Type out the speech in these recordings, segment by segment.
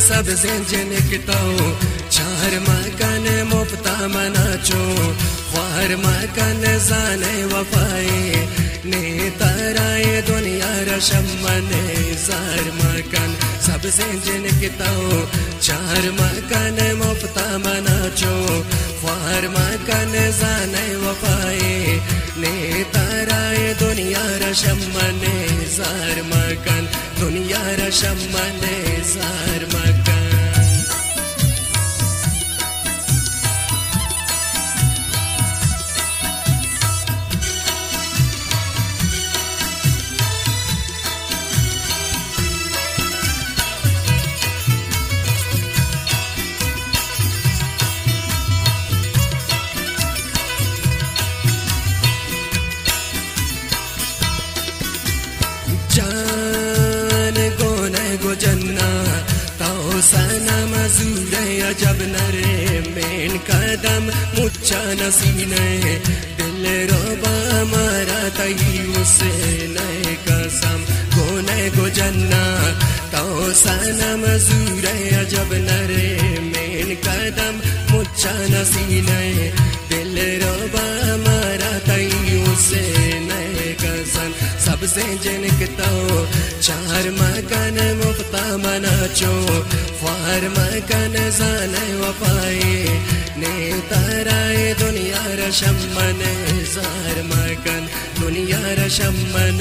سبزیں جنک تو چار مکن، مفتا منا چو خوار مکن، زانے وفائے نے ترائے دنیا رشم من زار مکن۔ سبزیں جنک تو چار مکن، مفتا منا چو خوار مکن، زانے وفائے نے ترائے دنیا رشم من زار مکن۔ دنیا رشم من زار مکن۔ جان گون ءَ گو جنا، تو صنم زور ءَ عجب نرمین قدم، مچان سینہ دل ربا مارا تئی حسین ءِ قسم۔ گون ءَ گو جنا، تو صنم زور ءَ عجب نرمین قدم، مچان سینہ دل ربا مارا تئی حسین ءِ قسم۔ سبزیں جنک تو چار مکن، مفتا منا چو خوار مکن، زانے وفائے نے ترائے دنیا رشم من زار مکن۔ دنیا رشم من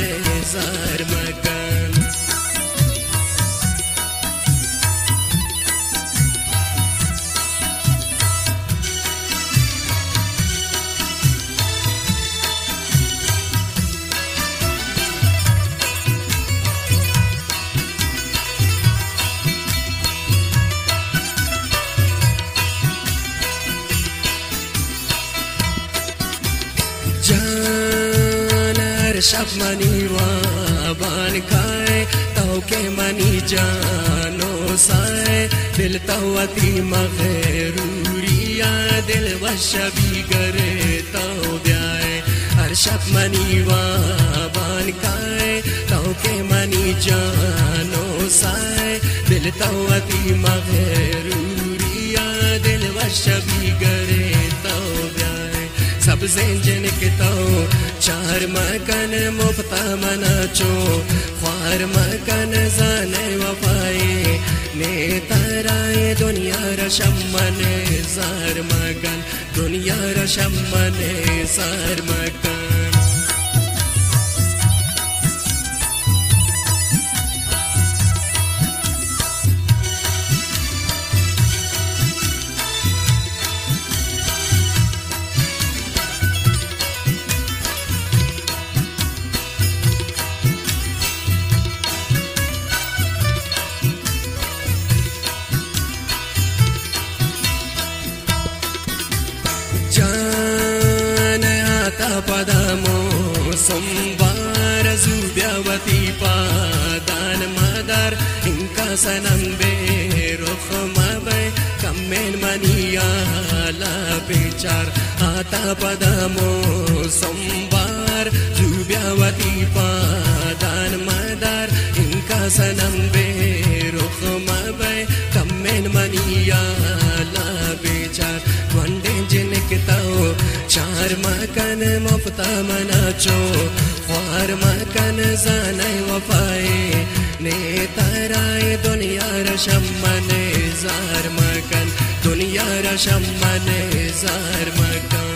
زار مکن۔ جان ہر شپ منی وابان کائے، تو کہ منی جان و سائے، دل تو وتی مغروری ءَ دل وش بی گرے تو بیائے۔ ہر شپ منی وابان کائے، تو کہ منی جان و سائے، دل تو وتی مغروری ءَ دل وش بی گرے تو بیائے۔ سبزیں جنک تو چار مکن، مفتا منا چو خوار مکن، زانے وفائے نے ترائے دنیا رشم من زار مکن۔ دنیا رشم من زار مکن۔ جان آتا پدا موسم بار، زو بیا وتی پادان مدار، انکا صنم بے رخ مبئے، کمین منی حالا بچار۔ آتا پدا موسم بار، زو بیا وتی پادان مدار، انکا صنم بے رخ مبئے، کمین منی حالا بچار۔ گونڈیں جنک تو چار مکن، مفتا منا چو خوار مکن، زانے وفائے نے ترائے، دنیا رشم من زار مکن، دنیا رشم من زار مکن۔